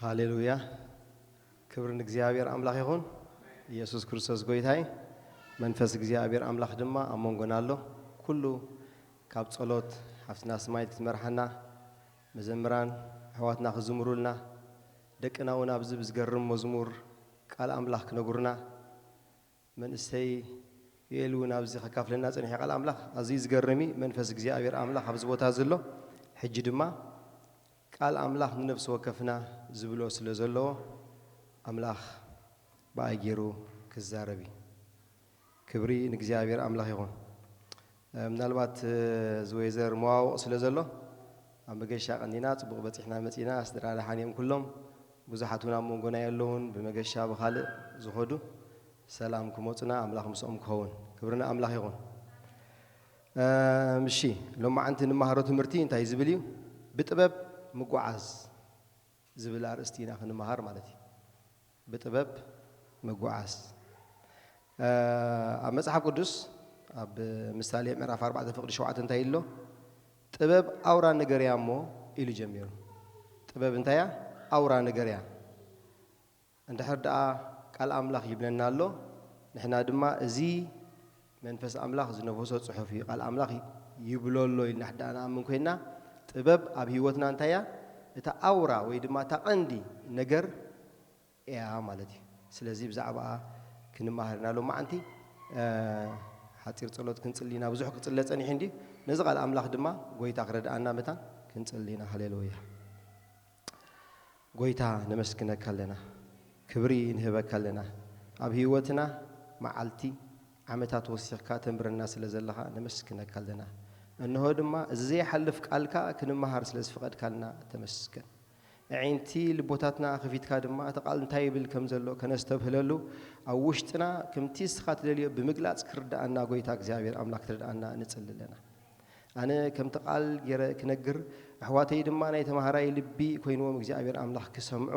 ሃሌሉያ። ክብሪ ንእግዚኣብሔር ኣምላኽ ይኹን። ኢየሱስ ክርስቶስ ጎይታይ። መንፈስ እግዚኣብሔር ኣምላኽ ድማ ኣብ መንጎና ኣሎ። ኩሉ ካብ ጸሎት ሓፍትና ስማይት ክትመርሓና፣ መዘምራን ኣሕዋትና ክዝምሩልና፣ ደቅና እውን ኣብዚ ብዝገርም መዝሙር ቃል ኣምላኽ ክነጉርና፣ መንእሰይ ዩኤል እውን ኣብዚ ከካፍለና ጸኒሑ ቃል ኣምላኽ። ኣዝዩ ዝገርም እዩ። መንፈስ እግዚኣብሔር ኣምላኽ ኣብዚ ቦታ ዘሎ። ሕጂ ድማ ቃል ኣምላኽ ንነፍሲ ወከፍና ዝብሎ ስለ ዘለዎ፣ ኣምላኽ ብኣይ ገይሩ ክዛረብ እዩ። ክብሪ ንእግዚኣብሔር ኣምላኽ ይኹን። እ፣ ምናልባት፣ እ፣ እዚ ወይዘር መዋውቕ ስለ ዘሎ፣ ኣብ መገሻ ቀኒና ጽቡቕ በጺሕና መጺና፣ ስድራ ደሓን እዮም ኩሎም። ብዙሓት እውን ኣብ መንጎና የለውን፣ ብመገሻ ብኻልእ ዝኸዱ ሰላም ክመጹና ኣምላኽ ምስኦም ክኸውን። ክብሪ ንኣምላኽ ይኹን። እ፣ እሺ፣ ሎማዓንቲ ንመሃሮ ትምህርቲ እንታይ ዝብል እዩ? ብጥበብ ምጉዓዝ ዝብል ኣርእስቲ ኢና ክንመሃር ማለት እዩ። ብጥበብ ምጉዓዝ። እ፣ ኣብ መጽሓፍ ቅዱስ ኣብ ምሳሌ ምዕራፍ ኣርባዕተ ፍቕዲ ሸውዓተ እንታይ ኢሉ ኣሎ? "ጥበብ ኣውራ ነገር እያ እሞ" ኢሉ ጀሚሩ። ጥበብ እንታይ እያ? ኣውራ ነገር እያ። እንድሕር ደኣ ቃል ኣምላኽ ይብለና ኣሎ፣ ንሕና ድማ እዚ መንፈስ ኣምላኽ ዝነፈሶ ጽሑፍ እዩ፣ ቃል ኣምላኽ ይብሎ ኣሎ ኢልና ሕዳኣ ንኣምን ኮይንና፣ ጥበብ ኣብ ህይወትና እንታይ እያ? እታ ኣውራ ወይ ድማ እታ ቀንዲ ነገር እያ ማለት እዩ። ስለዚ ብዛዕባኣ ክንመሃር ኢና ሎማዓንቲ። እ፣ ሓጺር ጸሎት ክንጽሊ ኢና። ብዙሕ ክጽለ ጸኒሑ እንድዩ። ነዚ ቃል ኣምላኽ ድማ ጎይታ ክረድኣና መታን ክንጽሊ ኢና። ሃሌሉያ። ጎይታ ነመስግነካ ኣለና። ክብሪ ንህበካ ኣለና። ኣብ ህይወትና መዓልቲ፣ ዓመታት ወሲኽካ ተንብረና ስለ ዘለኻ ነመስግነካ ኣለና። እንሆ ድማ እዚ ዘይሓልፍ ቃልካ ክንመሃር ስለ ዝፈቐድካልና ተመስገን። ኣዒንቲ ልቦታትና ከፊትካ ድማ እቲ ቃል እንታይ ይብል ከም ዘሎ ከነስተብህለሉ፣ ኣብ ውሽጥና ከምቲ ንስኻ ትደልዮ ብምግላጽ ክርድኣና፣ ጎይታ እግዚኣብሔር ኣምላኽ፣ ክትርድኣና ንጽሊ ኣለና። ኣነ ከምቲ ቃል ገይረ ክነግር፣ ኣሕዋተይ ድማ ናይ ተማሃራይ ልቢ ኮይንዎም እግዚኣብሔር ኣምላኽ ክሰምዑ፣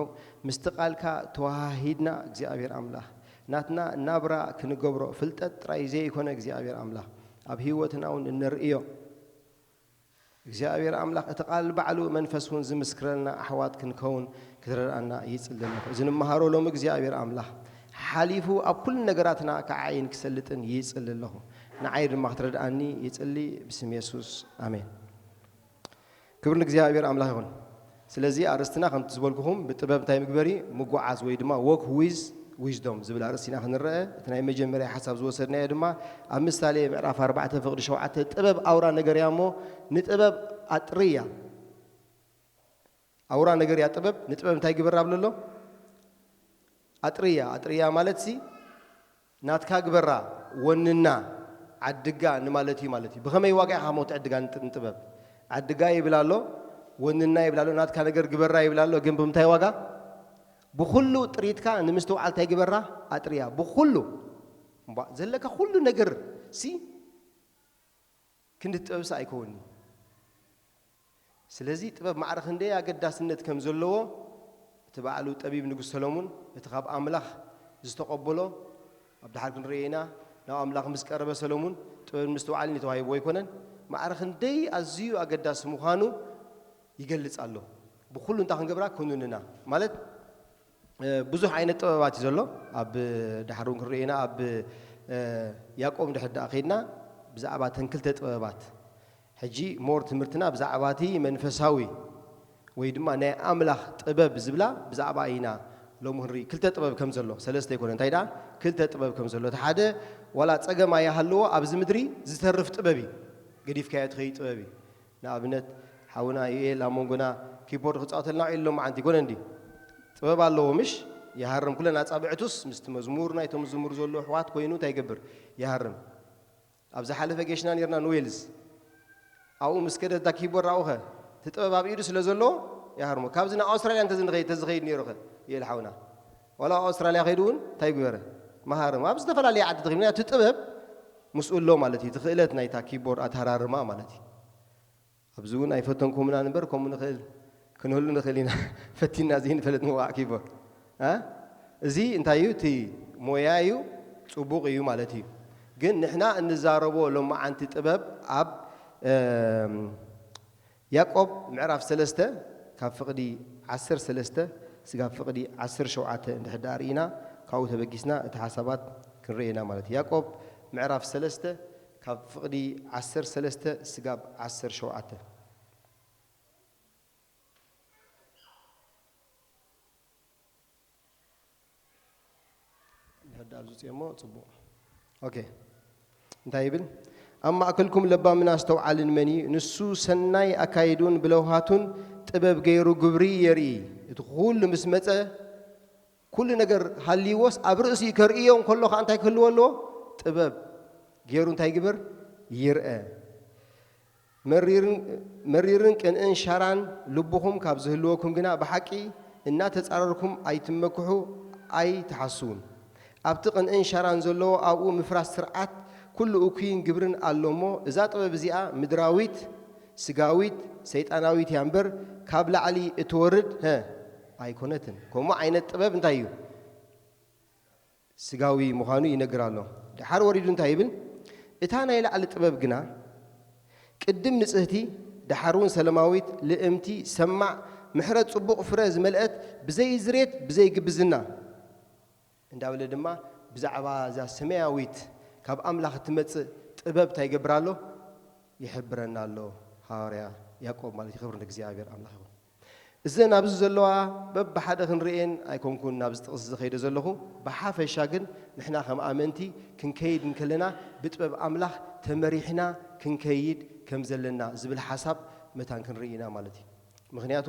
ምስቲ ቃልካ ተዋሃሂድና እግዚኣብሔር ኣምላኽ፣ ናትና ናብራ ክንገብሮ፣ ፍልጠት ጥራይ ዘይኮነ እግዚኣብሔር ኣምላኽ፣ ኣብ ህይወትና እውን እነርእዮ። እግዚኣብሔር ኣምላኽ፣ እቲ ቃል ባዕሉ መንፈስ እውን ዝምስክረልና ኣሕዋት ክንከውን ክትረድኣና ይጽሊ ኣለኹ። እዚ ንምሃሮ ሎሚ እግዚኣብሔር ኣምላኽ ሓሊፉ ኣብ ኩሉ ነገራትና ክዓይን ክሰልጥን ይጽሊ ኣለኹ። ንዓይ ድማ ክትረድኣኒ ይጽሊ ብስም የሱስ፣ ኣሜን። ክብሪ ንእግዚኣብሔር ኣምላኽ ይኹን። ስለዚ ኣርእስትና ከምቲ ዝበልኩኹም ብጥበብ እንታይ ምግበሪ? ምጉዓዝ ወይ ድማ walk with wisdom ዝብል ኣርእስቲ ኢና ክንረአ። እቲ ናይ መጀመርያ ሓሳብ ዝወሰድናዮ ድማ ኣብ ምሳሌ ምዕራፍ ኣርባዕተ ፍቕዲ ሸውዓተ፣ "ጥበብ ኣውራ ነገር እያ እሞ ንጥበብ ኣጥርያ." ኣውራ ነገር እያ ጥበብ። ንጥበብ እንታይ ግበራ ብሎ ኣሎ? ኣጥርያ። ኣጥርያ ማለት ሲ ናትካ ግበራ፣ ወንና፣ ዓድጋ ንማለት እዩ ማለት እዩ። ብኸመይ ዋጋ ኢኻ ሞ ትዕድጋ ንጥ-፣ ንጥበብ? ዓድጋ ይብል ኣሎ፣ ወንና ይብል ኣሎ፣ ናትካ ነገር ግበራ ይብል ኣሎ። ግን ብምንታይ ዋጋ? ብኹሉ ጥሪትካ ንምስትውዓል እንታይ ግበራ? ኣጥርያ። ብኹሉ። እምቧ፣ ዘለካ ኩሉ ነገር ሲ ክንዲ ጥበብስ ኣይከውን'ዩ። ስለዚ ጥበብ ማዕረ ክንደይ ኣገዳስነት ከም ዘለዎ እቲ ባዕሉ ጠቢብ ንጉስ ሰሎሙን፣ እቲ ካብ ኣምላኽ ዝተቐበሎ፣ ኣብ ደሓር ክንርእዮ ኢና፣ ናብ ኣምላኽ ምስ ቀረበ ሰሎሙን ጥበብን ምስትውዓልን እዩ ተዋሂብዎ ኣይኮነን? ማዕረ ክንደይ ኣዝዩ ኣገዳሲ ምዃኑ ይገልጽ ኣሎ። ብኹሉ እንታይ ክንገብራ? ክንውንና። ማለት፣ እ፣ ብዙሕ ዓይነት ጥበባት እዩ ዘሎ። ኣብ ዳሕሩ ክንርእዮ ኢና፣ ኣብ፣ እ፣ ያዕቆብ እንድሕር ደኣ ከይድና፣ ብዛዕባ እተን ክልተ ጥበባት፣ ሕጂ ሞር ትምህርትና ብዛዕባ እቲ መንፈሳዊ ወይ ድማ ናይ ኣምላኽ ጥበብ ዝብላ ብዛዕባ ኢና ሎሚ ክንርኢ። ክልተ ጥበብ ከም ዘሎ፣ ሰለስተ ኣይኮነ፣ እንታይ ደኣ? ክልተ ጥበብ ከም ዘሎ። እቲ ሓደ ዋላ ጸገም ኣይሃለዎ፣ ኣብዚ ምድሪ ዝተርፍ ጥበብ እዩ። ገዲፍካዮ ትኸይድ ጥበብ እዩ። ንኣብነት፣ ሓውና ዩኤል ኣብ መንጎና ኪቦርድ ክጻወተልና ውዒሉ ሎማዓንቲ፣ ኮነ እንዲ? ጥበብ ኣለዎ፣ ምሽ? ይሃርም። ኩለን ኣጻብዕቱስ ምስቲ መዝሙር ናይቶም ዝዝምሩ ዘለዉ ኣሕዋት ኮይኑ እንታይ ይገብር? ይሃርም። ኣብ ዝሓለፈ ጌሽና ኔርና ንዌልዝ። ኣብኡ ምስ ከደ እታ ኪቦርድ ኣብኡ ኸ? እቲ ጥበብ ኣብ ኢዱ ስለ ዘለዎ ይሃርሞ። ካብዚ ናብ ኣውስትራልያ እንተዝንኸይድ፣ ተዝኸይድ ነይሩ ኸ? ዩኤል ሓውና። ዋላ ኣብ ኣውስትራልያ ከይዱ እውን እንታይ ይግበረ? መሃርም። ኣብ ዝተፈላለየ ዓዲ ተኸይዱ። ምኽንያቱ እቲ ጥበብ ምስኡ ኣሎ ማለት እዩ። እቲ ክእለት ናይታ ኪቦርድ ኣተሃራርማ ማለት እዩ። ኣብዚ እውን ኣይፈተንኩምና እምበር፣ ከምኡ ንኽእል፣ ክንህሉ ንኽእል ኢና። ፈቲና ዘይንፈልጥ ምውቃዕ ኪቦርድ። እ? እዚ እንታይ እዩ? እቲ ሞያ እዩ፣ ጽቡቕ እዩ ማለት እዩ። ግን ንሕና እንዛረቦ ሎማዓንቲ ጥበብ ኣብ፣ እም፣ ያዕቆብ ምዕራፍ ሰለስተ ካብ ፍቕዲ ዓሰርተ ሰለስተ ስጋብ ፍቕዲ ዓሰርተ ሸውዓተ እንድሕር ደኣ ርኢና፣ ካብኡ ተበጊስና እቲ ሓሳባት ክንርኢ ኢና ማለት እዩ። ያዕቆብ ምዕራፍ ሰለስተ ካብ ፍቕዲ ዓሰርተ ሰለስተ ስጋብ ዓሰርተ ሸውዓተ። እንድሕር ደኣ ኣብዚ ውፅኦ እሞ ፅቡቕ። ኦኬ። እንታይ ይብል? ኣብ ማእከልኩም ለባምን ኣስተውዓልን መን እዩ? ንሱ ሰናይ ኣካይዱን ብለውሃቱን ጥበብ ገይሩ ግብሪ የርኢ። እቲ ኩሉ ምስ መጸ፣ ኩሉ ነገር ሃልይዎስ ኣብ ርእሲኡ ከርእዮ እንከሎ ኸኣ እንታይ ክህልዎ ኣለዎ? ጥበብ ገይሩ እንታይ ይግበር? ይርአ። መሪርን መሪርን ቅንእን ሻራን ልብኹም ካብ ዝህልወኩም ግና ብሓቂ እናተጻረርኩም ኣይትመክሑ ኣይትሓስዉን። ኣብቲ ቅንእን ሻራን ዘለዎ ኣብኡ ምፍራስ ስርዓት ኩሉ እኩይን ግብርን ኣሎ እሞ እዛ ጥበብ እዚኣ ምድራዊት ስጋዊት ሰይጣናዊት እያ እምበር ካብ ላዕሊ እትወርድ ሀ ኣይኮነትን። ከምኡ ዓይነት ጥበብ እንታይ እዩ? ስጋዊ ምዃኑ ይነግር ኣሎ። ደሓር ወሪዱ እንታይ ይብል? እታ ናይ ላዕሊ ጥበብ ግና ቅድም ንጽህቲ፣ ደሓር እውን ሰለማዊት፣ ልእምቲ፣ ሰማዕ፣ ምሕረት፣ ጽቡቕ ፍረ ዝመልአት፣ ብዘይ ዝሬት፣ ብዘይ ግብዝና እንዳበለ ድማ ብዛዕባ እዛ ሰማያዊት ካብ ኣምላኽ እትመጽእ ጥበብ እንታይ ይገብር ኣሎ? ይሕብረና ኣሎ። ሃዋርያ ያዕቆብ ማለት ይኽብር ንእግዚኣብሔር ኣምላኽ ይኹን። እዘን ኣብዚ ዘለዋ በብሓደ ክንርእየን ኣይኮንኩን ናብዚ ጥቕሲ ዝኸይደ ዘለኹ። ብሓፈሻ ግን ንሕና ከም ኣመንቲ ክንከይድ እንከለና ብጥበብ ኣምላኽ ተመሪሕና ክንከይድ ከም ዘለና ዝብል ሓሳብ መታን ክንርኢ ኢና ማለት እዩ። ምኽንያቱ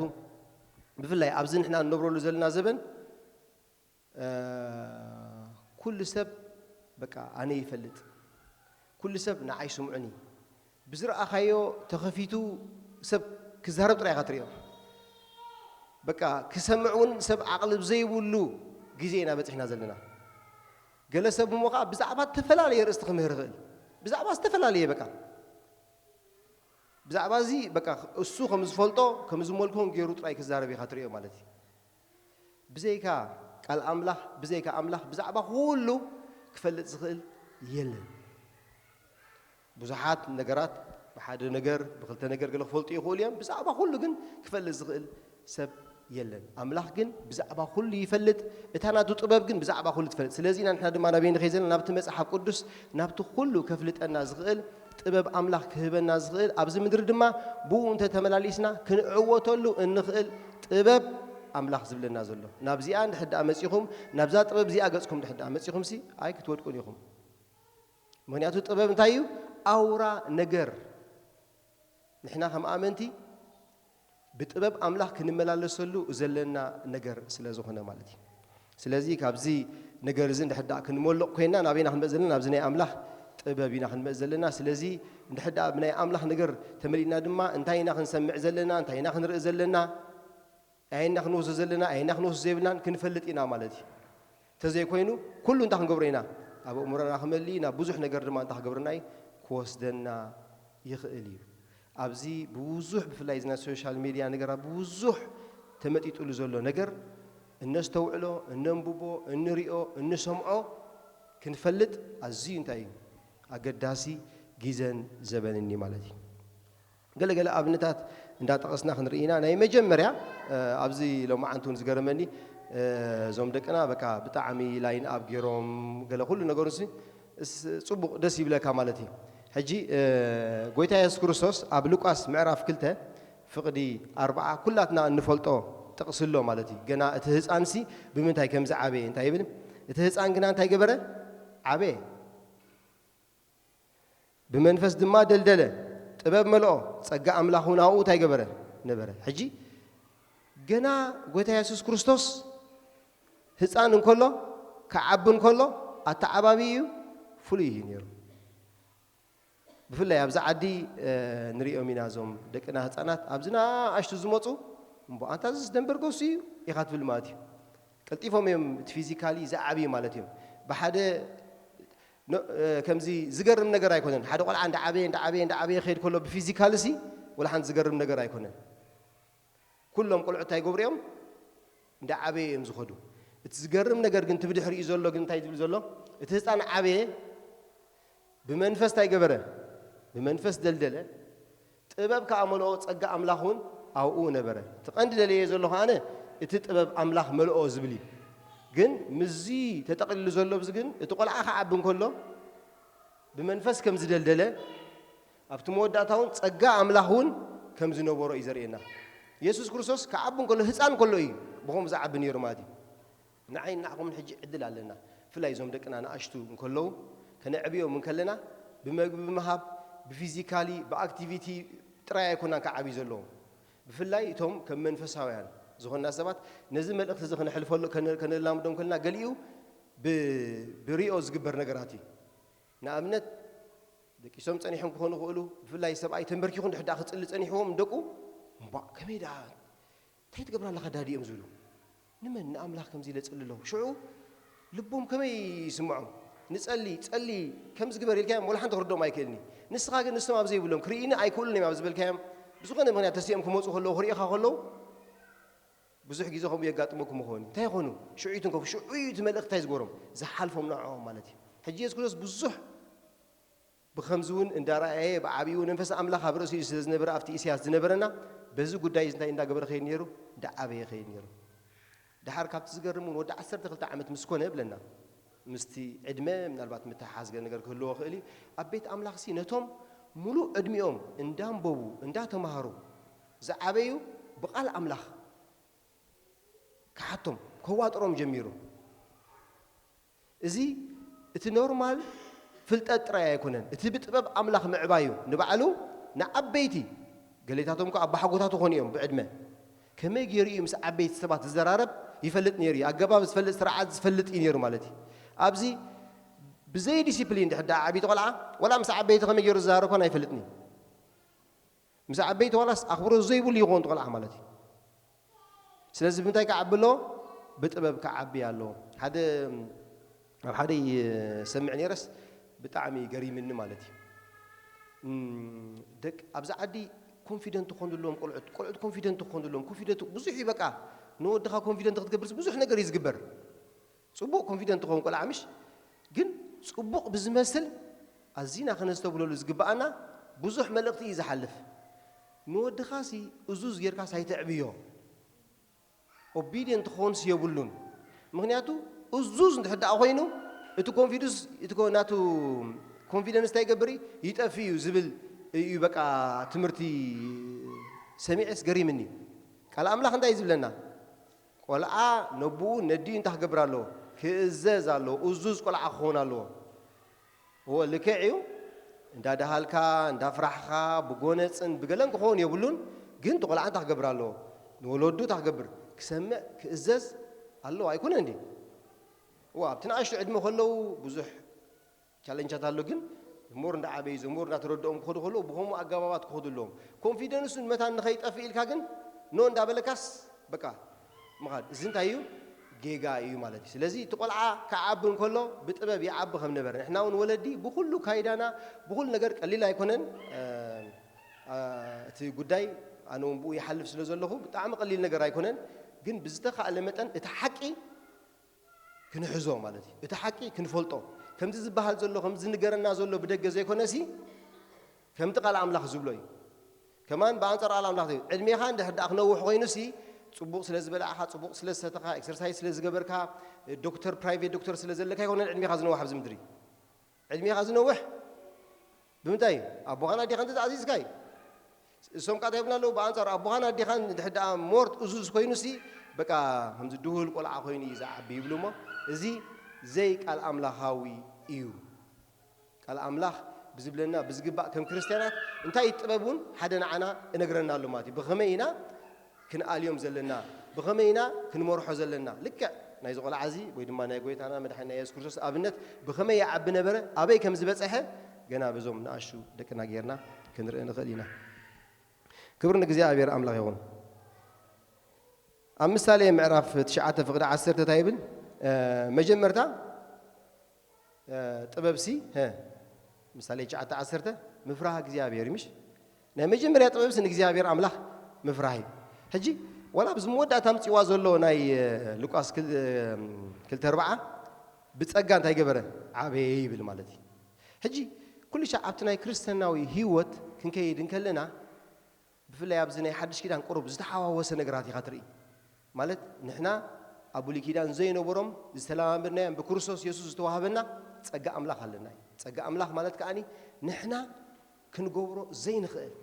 ብፍላይ ኣብዚ ንሕና እንነብረሉ ዘለና ዘበን እ፣ ኩሉ ሰብ በቃ ኣነ ይፈልጥ፣ ኩሉ ሰብ ንዓይ ስምዑኒ፣ ብዝረኣኻዮ ተኸፊቱ ሰብ ክዛረብ ጥራይ ኢኻ ትሪኦ። በቃ ክሰምዕ እውን ሰብ ዓቕሊ ዘይብሉ ግዜ ኢና በፂሕና ዘለና። ገለ ሰብ እሞ ከዓ ብዛዕባ ዝተፈላለየ ርእስቲ ክምህር ይኽእል፣ ብዛዕባ ዝተፈላለየ በቃ ብዛዕባ እዚ በቃ እሱ ከም ዝፈልጦ ከም ዝመልኮን ገይሩ ጥራይ ክዛረብ ኢኻ ትሪኦ ማለት እዩ። ብዘይካ ቃል ኣምላኽ ብዘይካ ኣምላኽ ብዛዕባ ኩሉ ክፈልጥ ዝኽእል የለን። ብዙሓት ነገራት ብሓደ ነገር ብክልተ ነገር ገለ ክፈልጡ ይኽእሉ እዮም። ብዛዕባ ኩሉ ግን ክፈልጥ ዝኽእል ሰብ የለን። ኣምላኽ ግን ብዛዕባ ኩሉ ይፈልጥ። እታ ናቱ ጥበብ ግን ብዛዕባ ኩሉ ትፈልጥ። ስለዚ ኢና ንሕና ድማ ናበይ ንኸይድ ዘለና? ናብቲ መጽሓፍ ቅዱስ ናብቲ ኩሉ ከፍልጠና ዝኽእል ጥበብ ኣምላኽ ክህበና ዝኽእል ኣብዚ ምድሪ ድማ ብኡ እንተተመላሊስና ክንዕወተሉ እንኽእል ጥበብ ኣምላኽ ዝብለና ዘሎ። ናብዚኣ እንድሕር ደኣ መጺኹም ናብዛ ጥበብ እዚኣ ገጽኩም እንድሕር ደኣ መጺኹምሲ ኣይክትወድቁን ኢኹም። ምኽንያቱ ጥበብ እንታይ እዩ? ኣውራ ነገር ንሕና ከም ኣመንቲ ብጥበብ ኣምላኽ ክንመላለሰሉ ዘለና ነገር ስለ ዝኾነ ማለት እዩ። ስለዚ ካብዚ ነገር እዚ እንድሕር ደኣ ክንመልቕ ኮይና ናበይና ክንመጽእ ዘለና? ናብዚ ናይ ኣምላኽ ጥበብ ኢና ክንመጽእ ዘለና። ስለዚ እንድሕር ደኣ ብናይ ኣምላኽ ነገር ተመሊእና ድማ እንታይ ኢና ክንሰምዕ ዘለና? እንታይ ኢና ክንርኢ ዘለና? ኣየና ክንወስዶ ዘለና? ኣየና ክንወስዶ ዘይብልናን ክንፈልጥ ኢና ማለት እዩ። እንተዘይኮይኑ ኩሉ እንታይ ክንገብሮ ኢና? ኣብ ኣእምሮና ክመሊ ኢና። ብዙሕ ነገር ድማ እንታይ ክገብረና እዩ? ክወስደና ይኽእል እዩ። ኣብዚ ብብዙሕ ብፍላይ እዚ ናይ ሶሻል ሜድያ ነገር ኣብ ብዙሕ ተመጢጡሉ ዘሎ ነገር እነስተውዕሎ፣ እነንብቦ፣ እንሪኦ፣ እንሰምዖ ክንፈልጥ ኣዝዩ እንታይ እዩ? ኣገዳሲ ግዘን ዘበንን እዩ ማለት እዩ። ገለገለ ኣብነታት እንዳጠቐስና ክንርኢ ኢና። ናይ መጀመርያ እ፣ ኣብዚ ሎማዓንቲ እውን ዝገረመኒ እ፣ እዞም ደቅና በቃ ብጣዕሚ ላይን ኣብ ገይሮም ገለ ኩሉ ነገሩ ሲ እስ- ጽቡቕ ደስ ይብለካ ማለት እዩ። ሕጂ እ፣ ጎይታ የሱስ ክርስቶስ ኣብ ሉቃስ ምዕራፍ ክልተ ፍቕዲ ኣርባዓ ኩላትና እንፈልጦ ጥቕሲ ኣሎ ማለት እዩ። ገና እቲ ህፃንሲ ብምንታይ ከም ዝዓበየ እንታይ ይብል? እቲ ህፃን ግና እንታይ ገበረ? ዓበየ። ብመንፈስ ድማ ደልደለ፣ ጥበብ መልኦ፣ ጸጋ ኣምላኽ እውን ኣብኡ እንታይ ገበረ? ነበረ። ሕጂ ገና ጎይታ የሱስ ክርስቶስ ህፃን እንከሎ ክዓቢ እንከሎ ኣተዓባቢኡ ፍሉይ እዩ ነይሩ። ብፍላይ ኣብዚ ዓዲ እ፣ ንሪኦም ኢና እዞም ደቅና ህፃናት ኣብዚ ንኣሽቱ ዝመፁ እምቦ ኣንታ ዝስ ደንበርጎሱ እዩ ኢኻ ትብል ማለት እዩ። ቀልጢፎም እዮም እቲ ፊዚካሊ ዝዓብዩ ማለት እዮም። ብሓደ ኖ- እ፣ ከምዚ ዝገርም ነገር ኣይኮነን። ሓደ ቆልዓ እንዳዓበየ እንዳዓበየ እንዳዓበየ ክኸይድ ከሎ ብፊዚካል ሲ ወላ ሓንቲ ዝገርም ነገር ኣይኮነን። ኩሎም ቆልዑ እንታይ ይገብሩ እዮም? እንዳዓበየ እዮም ዝኸዱ። እቲ ዝገርም ነገር ግን እቲ ብድሕሪኡ ዘሎ ግን እንታይ ዝብል ዘሎ? እቲ ህፃን ዓበየ፣ ብመንፈስ እንታይ ገበረ? ብመንፈስ ደልደለ፣ ጥበብ ከኣ መልኦ፣ ጸጋ ኣምላኽ እውን ኣብኡ ነበረ። እቲ ቀንዲ ደልየ ዘለኹ ኣነ እቲ ጥበብ ኣምላኽ መልኦ ዝብል እዩ። ግን ምስዚ ተጠቕሊሉ ዘሎ ኣብዚ ግን እቲ ቆልዓ ክዓቢ እንከሎ ብመንፈስ ከም ዝደልደለ ኣብቲ መወዳእታ እውን ጸጋ ኣምላኽ እውን ከም ዝነበሮ እዩ ዘርእየና። የሱስ ክርስቶስ ክዓቢ እንከሎ ህፃን ከሎ እዩ ብኸምኡ ዝዓቢ ነይሩ ማለት እዩ። ንዓይ ንዓኹምን ሕጂ ዕድል ኣለና። ብፍላይ እዞም ደቅና ንኣሽቱ እንከለዉ ከነዕብዮም እንከለና ብመግቢ ምሃብ ብፊዚካሊ ብኣክቲቪቲ ጥራይ ኣይኮናን ክዓብዩ ዘለዎም። ብፍላይ እቶም ከም መንፈሳውያን ዝኾንና ሰባት ነዚ መልእኽቲ እዚ ከነሕልፈሉ ከነ- ከነላምዶም ከለና ገሊኡ ብ- ብሪኦ ዝግበር ነገራት እዩ። ንኣብነት ደቂሶም ጸኒሖም ክኾኑ ይኽእሉ። ብፍላይ ሰብኣይ ተንበርኪኹ እንድሕር ደኣ ክጽሊ ጸኒሕዎም ንደቁ እምቧእ ከመይ ደኣ እንታይ ትገብር ኣለኻ ዳዲ እዮም ዝብሉ። ንመን ንኣምላኽ ከምዚ ኢለ ጸሊ ኣለኹ። ሽዑ ልቦም ከመይ ይስምዖም? ንጸሊ ጸሊ ከም ዝግበር ኢልካዮም ወላ ሓንቲ ክርድኦም ኣይክእልን እዩ። ንስኻ ግን ንሶም ኣብ ዘይብሎም ክርእይኒ ኣይክእሉን እዮም ኣብ ዝበልካዮም ብዝኾነ ምኽንያት ተሲኦም ክመጹ ከለዉ ክርእኻ ከለዉ ብዙሕ ግዜ ከምኡ የጋጥመኩም ይኸውን እዩ። እንታይ ይኾኑ? ሽዑ እዩ ትንከፉ። ሽዑ እዩ እቲ መልእኽቲ እንታይ ዝገበሮም? ዝሓልፎም ንዕኦም ማለት እዩ። ሕጂ የሱስ ክርስቶስ ብዙሕ ብኸምዚ እውን እንዳረኣየ ብዓብዩ መንፈስ ኣምላኽ ኣብ ርእሲኡ ስለ ዝነበረ ኣብቲ ኢሳያስ ዝነበረና በዚ ጉዳይ እዚ እንታይ እንዳገበረ ኸይድ ነይሩ? እንዳዓበየ ኸይድ ነይሩ። ድሓር ካብቲ ዝገርም እውን ወዲ ዓሰርተ ክልተ ዓመት ምስ ኮነ ብለና ምስቲ ዕድመ ምናልባት ምትሓሓዝ ገለ ነገር ክህልዎ ኽእል እዩ። ኣብ ቤት ኣምላኽ ሲ ነቶም ሙሉእ ዕድሚኦም እንዳንበቡ እንዳተማሃሩ ዝዓበዩ ብቓል ኣምላኽ ክሓቶም ከዋጥሮም ጀሚሩ። እዚ እቲ ኖርማል ፍልጠት ጥራይ ኣይኮነን፣ እቲ ብጥበብ ኣምላኽ ምዕባዩ ንባዕሉ ንዓበይቲ ገሌታቶም ከ ኣባሓጎታት ኾኑ እዮም ብዕድመ ከመይ ገይሩ እዩ ምስ ዓበይቲ ሰባት ዝዘራረብ ይፈልጥ ነይሩ እዩ። ኣገባብ ዝፈልጥ ስርዓት ዝፈልጥ እዩ ነይሩ ማለት እዩ። ኣብዚ ብዘይ ዲሲፕሊን ድሕር ደኣ ዓብይቲ ቆልዓ ወላ ምስ ዓበይቲ ከመይ ገይሩ ዝዘራረብ ኮን ኣይፈልጥን እዩ። ምስ ዓበይቲ ዋላስ ኣኽብሮት ዘይብሉ ይኸውን ቆልዓ ማለት እዩ። ስለዚ ብምንታይ ክዓቢ ኣለዎ? ብጥበብ ክዓቢ ኣለዎ። ሓደ ኣብ ሓደ ይሰምዕ ነይረስ ብጣዕሚ ገሪምኒ ማለት እዩ። እም፣ ደቅ ኣብዚ ዓዲ ኮንፊደንት ክኾን ዘለዎም ቆልዑት ቆልዑት ኮንፊደንት ክኾን ዘለዎም ኮንፊደንት ብዙሕ እዩ። በቃ ንወድኻ ኮንፊደንት ክትገብርስ ብዙሕ ነገር እዩ ዝግበር። ጽቡቕ ኮንፊደንት ክኸውን ቆልዓ ምሽ ግን ጽቡቕ ብዝመስል ኣዚና ከነስተብህለሉ ዝግብኣና ብዙሕ መልእኽቲ እዩ ዝሓልፍ። ንወድኻሲ እዙዝ ጌርካስ ኣይተዕብዮ። ኦቢድየንት ክኾንስ የብሉን። ምኽንያቱ እዙዝ እንድሕር ደኣ ኮይኑ እቲ ኮንፊደንስ እቲ ኮ- ናቱ ኮንፊደንስ እንታይ ይገብር እዩ? ይጠፍእ እዩ ዝብል እዩ። በቃ ትምህርቲ ሰሚዐስ ገሪምኒ። ቃል ኣምላኽ እንታይ እዩ ዝብለና? ቆልዓ ነቦኡ ነዲኡ እንታይ ክገብር ኣለዎ? ክእዘዝ ኣለዎ። እዙዝ ቆልዓ ክኸውን ኣለዎ። እወ ልክዕ እዩ። እንዳደሃልካ እንዳፍራሕኻ ብጎነፅን ብገለን ክኸውን የብሉን። ግን እቲ ቆልዓ እንታይ ክገብር ኣለዎ? ንወለዱ እንታይ ክገብር? ክሰምዕ ክእዘዝ ኣለዎ ኣይኮነ እንዲ? እወ ኣብቲ ንኣሽቱ ዕድመ ከለዉ ብዙሕ ቻለንጃት ኣሎ። ግን ሞር እንዳዓበዩ ዞም ሞር እንዳተረድኦም ክኸዱ ከለዉ ብኸምኡ ኣገባባት ክኸዱ ኣለዎም። ኮንፊደንሱን መታን ንኸይጠፍእ ኢልካ ግን ኖ እንዳበለካስ በቃ ምኻድ እዚ እንታይ እዩ? ጌጋ እዩ ማለት እዩ። ስለዚ እቲ ቆልዓ ክዓቢ እንከሎ ብጥበብ ይዓቢ ከም ነበረ ንሕና እውን ወለዲ ብኩሉ ካይዳና ብኩሉ ነገር ቀሊል ኣይኮነን። እቲ ጉዳይ ኣነ እውን ብኡ ይሓልፍ ስለ ዘለኹ ብጣዕሚ ቀሊል ነገር ኣይኮነን። ግን ብዝተኻእለ መጠን እቲ ሓቂ ክንሕዞ ማለት እዩ። እቲ ሓቂ ክንፈልጦ ከምዚ ዝበሃል ዘሎ ከምዚ ዝንገረና ዘሎ ብደገ ዘይኮነሲ ከምቲ ቃል ኣምላኽ ዝብሎ እዩ። ከማን ብኣንጻር ቃል ኣምላኽ እዩ። ዕድሜኻ እንድሕር ደኣ ክነውሕ ኮይኑሲ ጽቡቕ ስለ ዝበላዕኻ፣ ጽቡቕ ስለ ዝሰተኻ፣ ኤክሰርሳይዝ ስለ ዝገበርካ፣ ዶክተር ፕራይቬት ዶክተር ስለ ዘለካ ኣይኮነን ዕድሜኻ ዝነውሕ ኣብዚ ምድሪ። ዕድሜኻ ዝነውሕ ብምንታይ እዩ? ኣቦኻን ኣዴኻን ተተኣዚዝካ እዩ። እሶም ቃ እንታይ ይብሉና ኣለዉ? ብኣንጻሩ ኣቦኻን ኣዴኻን እንድሕር ደኣ ሞር እዙዝ ኮይኑሲ በቃ ከምዚ ድሁል ቆልዓ ኮይኑ እዩ ዝዓቢ ይብሉ እሞ እዚ ዘይቃል ኣምላኻዊ እዩ። ቃል ኣምላኽ ብዝብለና ብዝግባእ ከም ክርስትያናት እንታይ እዩ ጥበብ እውን ሓደ ንዓና እነግረና ኣሎ ማለት እዩ። ብኸመይ ኢና ክንኣልዮም ዘለና ብኸመይ ኢና ክንመርሖ ዘለና ልክዕ ናይዚ ቆልዓ እዚ ወይ ድማ ናይ ጎይታና መድሓኒና የሱስ ክርስቶስ ኣብነት ብኸመይ ይዓቢ ነበረ ኣበይ ከም ዝበፀሐ ገና በዞም ንኣሽቱ ደቅና ጌርና ክንርኢ ንኽእል ኢና። ክብሪ ንእግዚኣብሔር ኣምላኽ ይኹን። ኣብ ምሳሌ ምዕራፍ ትሽዓተ ፍቕዲ ዓሰርተ እንታይ ይብል? መጀመርታ ጥበብሲ ምሳሌ ትሽዓተ ዓሰርተ ምፍራህ እግዚኣብሔር ምሽ ናይ መጀመርያ ጥበብሲ ንእግዚኣብሔር ኣምላኽ ምፍራህ እዩ። ሕጂ ዋላ ኣብዚ መወዳእታ ምፅዋ ዘሎ ናይ ሉቃስ ክልተ ኣርባዓ ብፀጋ እንታይ ገበረ? ዓበየ ይብል ማለት እዩ። ሕጂ ኩሉ ሻዕ ኣብቲ ናይ ክርስትናዊ ህይወት ክንከይድ እንከለና ብፍላይ ኣብዚ ናይ ሓድሽ ኪዳን ቁሩብ ዝተሓዋወሰ ነገራት ኢኻ ትርኢ። ማለት ንሕና ኣብ ብሉይ ኪዳን ዘይነበሮም ዝተለማመድናዮም ብክርስቶስ የሱስ ዝተዋህበና ጸጋ ኣምላኽ ኣለና እዩ። ጸጋ ኣምላኽ ማለት ከኣኒ ንሕና ክንገብሮ ዘይንኽእል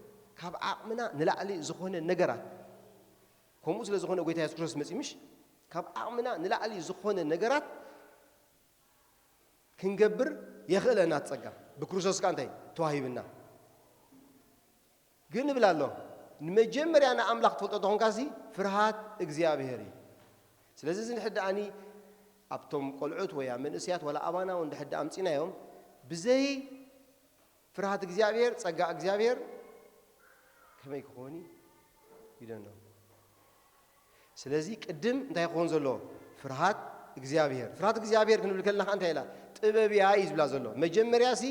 ካብ ዓቕምና ንላዕሊ ዝኾነ ነገራት፣ ከምኡ ስለ ዝኾነ ጎይታ የሱስ ክርስቶስ መጺኡ ምሽ ካብ ዓቕምና ንላዕሊ ዝኾነ ነገራት ክንገብር የኽእለና ጸጋ ብክርስቶስ ከኣ እንታይ ተዋሂብና። ግን እብል ኣሎ ንመጀመርያ ንኣምላኽ ትፈልጦ ተኾንካሲ ፍርሃት እግዚኣብሔር እዩ። ስለዚ እዚ ንሕዳኣኒ ኣብቶም ቆልዑት ወይ ኣብ መንእስያት ዋላ ኣባና እውን ድሕዳ ኣምፂናዮም ብዘይ ፍርሃት እግዚኣብሔር ጸጋ እግዚኣብሔር ከመይ ክኾን ይደኖ። ስለዚ ቅድም እንታይ ክኾን ዘለዎ? ፍርሃት እግዚኣብሔር። ፍርሃት እግዚኣብሔር ክንብል ከለና እንታይ ኢላ? ጥበብ እያ እዩ ዝብላ ዘሎ። መጀመርያ ሲ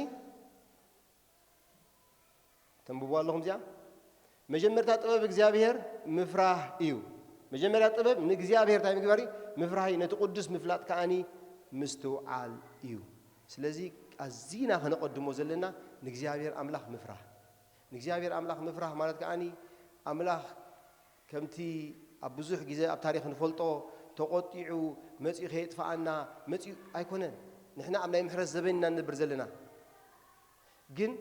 ተንብቦ ኣለኹም እዚኣ? መጀመርታ ጥበብ እግዚኣብሔር ምፍራህ እዩ። መጀመርያ ጥበብ ንእግዚኣብሔር እንታይ ምግባር እዩ? ምፍራህ እዩ። ነቲ ቅዱስ ምፍላጥ ከኣኒ ምስትውዓል እዩ። ስለዚ ኣዚና ከነቐድሞ ዘለና ንእግዚኣብሔር ኣምላኽ ምፍራህ። ንእግዚኣብሔር ኣምላኽ ምፍራህ ማለት ከኣኒ ኣምላኽ ከምቲ ኣብ ብዙሕ ግዜ ኣብ ታሪኽ ንፈልጦ ተቖጢዑ መጺኡ ከየጥፍኣና መጺኡ ኣይኮነን። ንሕና ኣብ ናይ ምሕረት ዘበን ኢና ንነብር ዘለና። ግን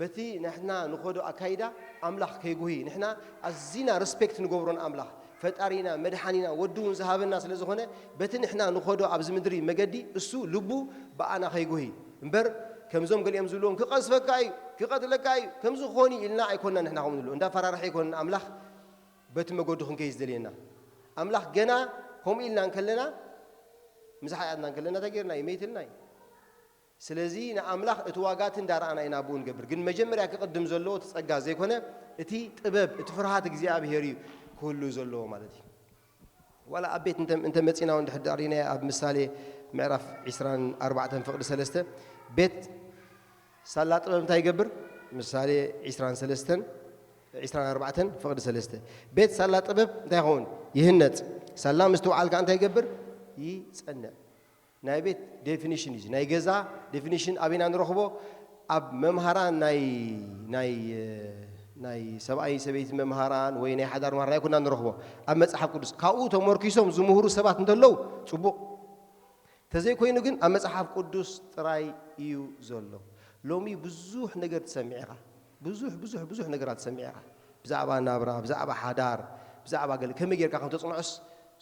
በቲ ንሕና ንኸዶ ኣካይዳ ኣምላኽ ከይጉሂ ንሕና ኣዚና ሪስፔክት ንገብሮን ኣምላኽ ፈጣሪና መድሓኒና ወዲ እውን ዝሃበና ስለ ዝኾነ በቲ ንሕና ንኸዶ ኣብዚ ምድሪ መገዲ እሱ ልቡ ብኣና ከይጉሂ እምበር ከምዞም ገሊኦም ዝብልዎም ክቐዝፈካ እዩ ክቐትለካ እዩ ከምዚ ክኾን እዩ ኢልና ኣይኮንና ንሕና ከምኡ ንብሎ እንዳፈራርሐ ኣይኮንን ኣምላኽ በቲ መገዱ ክንከይ ዝደልየና ኣምላኽ ገና ከምኡ ኢልና እንከለና ምስ ሓጢኣትና እንከለና እንታይ ገይርና እዩ መይትልና እዩ ስለዚ ንኣምላኽ እቲ ዋጋ እቲ እንዳረኣና ኢና ብኡ ንገብር ግን መጀመርያ ክቕድም ዘለዎ እቲ ጸጋ ዘይኮነ እቲ ጥበብ እቲ ፍርሃት እግዚኣብሄር እዩ ክህሉ ዘለዎ ማለት እዩ ዋላ ኣብ ቤት እንተ መፂና እውን ድሕዳሪና ኣብ ምሳሌ ምዕራፍ ዕስራን ኣርባዕተን ፍቕዲ ሰለስተ ቤት ሳላ ጥበብ እንታይ ይገብር ምሳሌ ዕስራን ሰለስተን ዕስራን ኣርባዕተን ፍቕዲ ሰለስተ ቤት ሳላ ጥበብ እንታይ ይኸውን ይህነፅ ሳላ ምስትውዓል ከዓ እንታይ ይገብር ይፀንዕ ናይ ቤት ዴፊኒሽን እዩ ናይ ገዛ ዴፊኒሽን ኣበይና ንረኽቦ ኣብ መምሃራን ናይ ናይ ናይ ሰብኣይ ሰበይቲ መምሃራን ወይ ናይ ሓዳር መሃራን ኣይኮና ንረኽቦ ኣብ መፅሓፍ ቅዱስ ካብኡ ተመርኪሶም ዝምህሩ ሰባት እንተለዉ ፅቡቕ ተዘይኮይኑ ግን ኣብ መፅሓፍ ቅዱስ ጥራይ እዩ ዘሎ ሎሚ ብዙሕ ነገር ትሰሚዕ ኢኻ ብዙሕ ብዙሕ ብዙሕ ነገራት ትሰሚዕ ኢኻ ብዛዕባ ናብራ ብዛዕባ ሓዳር ብዛዕባ ገለ ከመይ ጌርካ ከም ተፅንዖስ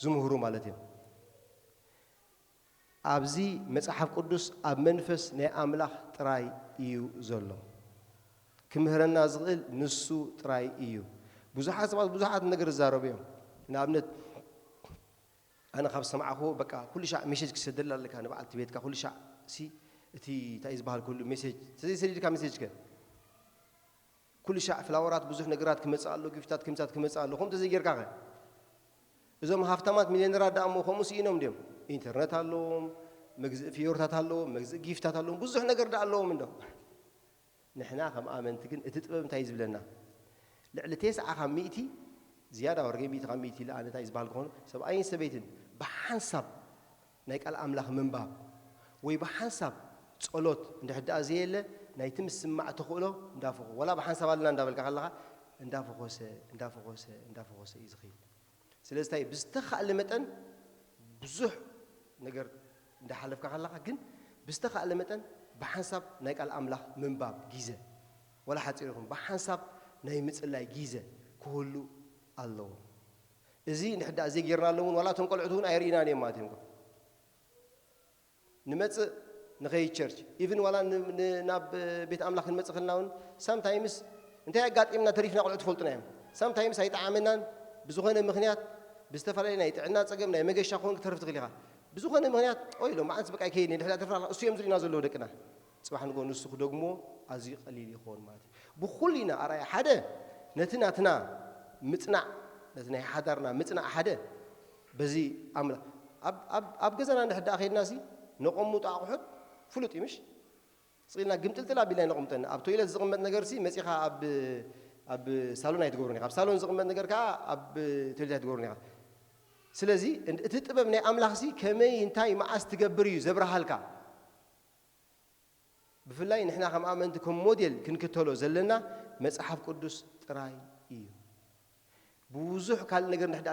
ዝምህሩ ማለት እዮም ኣብዚ መጽሓፍ ቅዱስ ኣብ መንፈስ ናይ ኣምላኽ ጥራይ እዩ ዘሎ። ክምህረና ዝኽእል ንሱ ጥራይ እዩ። ብዙሓት ሰባት ብዙሓት ነገር ይዛረቡ እዮም። ንኣብነት ኣነ ካብ ዝሰማዕኹዎ በቃ ኩሉ ሻዕ ሜሴጅ ክሰደላ ኣለካ ንበዓልቲ ቤትካ ኩሉ ሻዕ ሲ እቲ እንታይ እዩ ዝበሃል ኩሉ ሜሴጅ ተዘይሰዲድካ ሜሴጅ ከ ኩሉ ሻዕ ፍላወራት ብዙሕ ነገራት ክመጽእ ኣሎ፣ ጊፍታት ክምታት ክመጽእ ኣሎ። ከምኡ ተዘይጌርካ ኸ? እዞም ሃፍታማት ሚልዮነራት ደኣ እሞ ከምኡ ስኢኖም ድዮም? ኢንተርነት ኣለዎም፣ መግዝኢ ፍዮርታት ኣለዎም፣ መግዝኢ ጊፍታት ኣለዎም፣ ብዙሕ ነገር ደኣ ኣለዎም እንዶ። ንሕና ከም ኣመንቲ ግን እቲ ጥበብ እንታይ እዩ ዝብለና? ልዕሊ ቴስዓ ካብ ሚእቲ ዝያዳ ወርገ ሚእቲ ካብ ሚእቲ ለኣነ እንታይ ዝበሃል ክኾኑ ሰብኣይን ሰበይትን ብሓንሳብ ናይ ቃል ኣምላኽ ምንባብ ወይ ብሓንሳብ ጸሎት እንድሕር ደኣ ዘየለ ናይቲ ምስማዕ ተኽእሎ እንዳፈኾ ወላ ብሓንሳብ ኣለና እንዳበልካ ከለኻ እንዳፈኾሰ እንዳፈኾሰ እንዳፈኾሰ እዩ ዝኽእል ስለዚ እንታይ ብዝተኻእለ መጠን ብዙሕ ነገር እንዳሓለፍካ ከለኻ ግን ብዝተኻእለ መጠን ብሓንሳብ ናይ ቃል ኣምላኽ ምንባብ ጊዘ ወላ ሓፂር ይኹን ብሓንሳብ ናይ ምፅላይ ጊዘ ክህሉ ኣለዎ እዚ እንድሕር ደኣ ዘይጌርናሎም እውን ዋላ እቶም ቆልዑት እውን ኣይርእናን እዮም ማለት እዮም ንመጽእ ንኸይድ ቸርች ኢቭን ዋላ ናብ ቤት ኣምላኽ ክንመጽእ ከልና እውን ሳምታይምስ እንታይ ኣጋጢምና ተሪፍና ቆልዑ ትፈልጡና እዮም ሳምታይምስ ኣይጠዓመናን ብዝኾነ ምኽንያት ብዝተፈላለየ ናይ ጥዕና ጸገም ናይ መገሻ ክኾን ክተርፍ ትኽእል ኢኻ ብዝኾነ ምኽንያት ኦይ ሎም መዓንስ በቃ ይከይድ ድሕዳ ተርፍና እሱ እዮም ዝርእና ዘለዉ ደቅና ጽባሕ ንጎ ንሱ ክደግሞ ኣዝዩ ቀሊል ይኸውን ማለት እዩ ብኹሉ ኢና ኣርኣያ ሓደ ነቲ ናትና ምጽናዕ ነቲ ናይ ሓዳርና ምጽናዕ ሓደ በዚ ኣምላኽ ኣብ ገዛና እንድሕር ደኣ ከይድና ሲ ነቐምጦ ኣቑሑት ፍሉጥ እዩ ምሽ ስቕ ኢልና ግምጥልጥል ኣቢልና ነቐምጠና ኣብ ቶይለት ዝቕመጥ ነገር ሲ መፂኻ ኣብ ሳሎን ኣይትገብሩን ኢኻ ኣብ ሳሎን ዝቕመጥ ነገር ከዓ ኣብ ቶይለት ኣይትገብሩን ኢኻ ስለዚ እቲ ጥበብ ናይ ኣምላኽ ሲ ከመይ እንታይ መዓስ ትገብር እዩ ዘብርሃልካ ብፍላይ ንሕና ከም ኣመንቲ ከም ሞዴል ክንክተሎ ዘለና መጽሓፍ ቅዱስ ጥራይ እዩ። ብዙሕ ካልእ ነገር ንሕዳ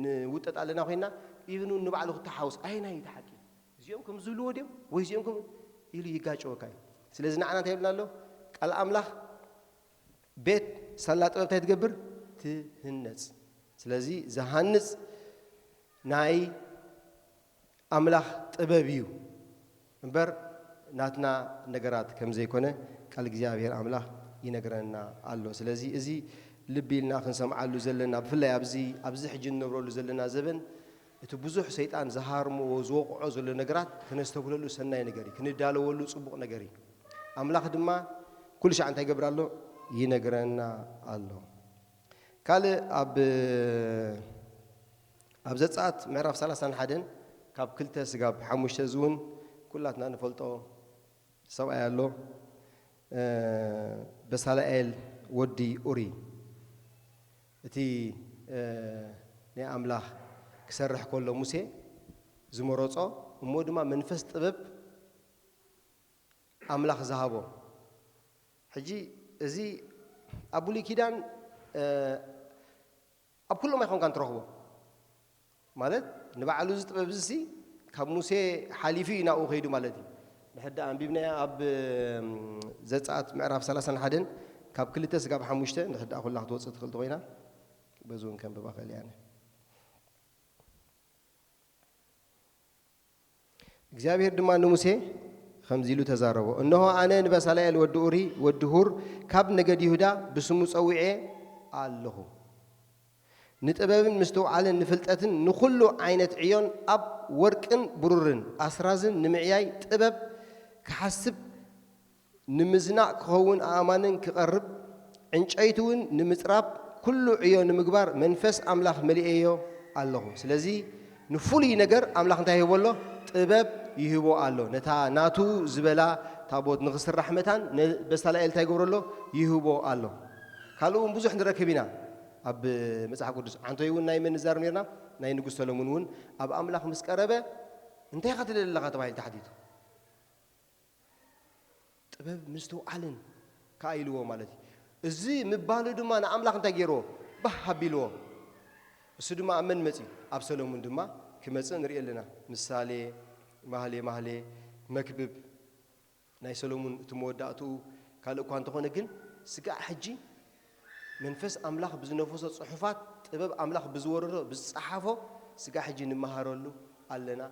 ንውጠጥ ኣለና ኮይና ኢብን እውን ንባዕሉ ክተሓውስ ኣይናይ እቲ ሓቂ እዚኦም ከም ዝብልዎ ድዮም ወይ እዚኦም ከም ኢሉ ይጋጨወካ እዩ። ስለዚ ንዓና እንታይ ይብልና ኣሎ? ቃል ኣምላኽ ቤት ሳላ ጥበብ እንታይ ትገብር? ትህነጽ። ስለዚ ዝሃንጽ ናይ ኣምላኽ ጥበብ እዩ እምበር ናትና ነገራት ከም ዘይኮነ ቃል እግዚኣብሔር ኣምላኽ ይነግረና ኣሎ። ስለዚ እዚ ልቢ ኢልና ክንሰምዓሉ ዘለና ብፍላይ ኣብዚ ኣብዚ ሕጂ እንነብረሉ ዘለና ዘበን እቲ ብዙሕ ሰይጣን ዝሃርምዎ ዝወቕዖ ዘሎ ነገራት ክነስተብህለሉ ሰናይ ነገር እዩ፣ ክንዳለወሉ ጽቡቕ ነገር እዩ። ኣምላኽ ድማ ኩሉ ሻዕ እንታይ ይገብር ኣሎ? ይነግረና ኣሎ። ካልእ ኣብ ኣብ ዘጸኣት ምዕራፍ ሰላሳን ሓደን ካብ ክልተ ስጋብ ሓሙሽተ እዚ እውን ኩላትና ንፈልጦ ሰብኣይ ኣሎ። በሳላኤል ወዲ ኡሪ እቲ ናይ ኣምላኽ ክሰርሕ ከሎ ሙሴ ዝመረጾ እሞ ድማ መንፈስ ጥበብ ኣምላኽ ዝሃቦ። ሕጂ እዚ ኣብ ብሉይ ኪዳን ኣብ ኩሎም ኣይኮንካን ትረኽቦ። ማለት ንባዕሉ እዚ ጥበብ እዚ ካብ ሙሴ ሓሊፉ እዩ ናብኡ ከይዱ ማለት እዩ። ንሕዳ ኣንቢብናያ ኣብ ዘጸኣት ምዕራፍ ሰላሳን ሓደን ካብ ክልተ ስጋብ ሓሙሽተ ንሕዳ ኩላ ክትወጽእ ትኽእል ኮይና በዚ እውን ከንብባ ክእል እያ። እግዚኣብሔር ድማ ንሙሴ ከምዚ ኢሉ ተዛረቦ፣ እንሆ ኣነ ንበሳላኤል ወዲ ኡሪ ወዲ ሁር ካብ ነገድ ይሁዳ ብስሙ ጸዊዔ ኣለኹ። ንጥበብን ምስትውዓልን ንፍልጠትን ንኹሉ ዓይነት ዕዮን ኣብ ወርቅን ብሩርን ኣስራዝን ንምዕያይ ጥበብ ክሓስብ ንምዝናዕ ክኸውን ኣእማንን ክቐርብ ዕንጨይቲ እውን ንምጽራብ ኩሉ ዕዮ ንምግባር መንፈስ ኣምላኽ መሊኤዮ ኣለኹ። ስለዚ ንፍሉይ ነገር ኣምላኽ እንታይ ይህቦ ኣሎ? ጥበብ ይህቦ ኣሎ። ነታ ናቱ ዝበላ ታቦት ንኽስራሕ መታን በሳላኤል እንታይ ይገብሮ ኣሎ? ይህቦ ኣሎ። ካልኡ እውን ብዙሕ ንረክብ ኢና ኣብ መጽሓፍ ቅዱስ። ዓንቶይ እውን ናይ መን ንዛረብ ነርና? ናይ ንጉስ ሰሎሙን እውን ኣብ ኣምላኽ ምስ ቀረበ እንታይ ኢኻ ትደሊ ኣለኻ ተባሂሉ ተሓቲቱ። ጥበብ ምስትውዓልን ከኣ ኢልዎ ማለት እዩ። እዚ ምባሉ ድማ ንኣምላኽ እንታይ ገይርዎ? ባህ ኣቢልዎ። እሱ ድማ ኣብ መን መጺ? ኣብ ሰሎሙን ድማ ክመጽእ ንርኢ ኣለና። ምሳሌ፣ ማህሌ ማህሌ፣ መክብብ ናይ ሰሎሙን እቲ መወዳእትኡ ካልእ እኳ እንተኾነ ግን ስጋዕ ሕጂ መንፈስ ኣምላኽ ብዝነፈሶ ጽሑፋት ጥበብ ኣምላኽ ብዝወረዶ ብዝጸሓፎ ስጋዕ ሕጂ ንመሃረሉ ኣለና።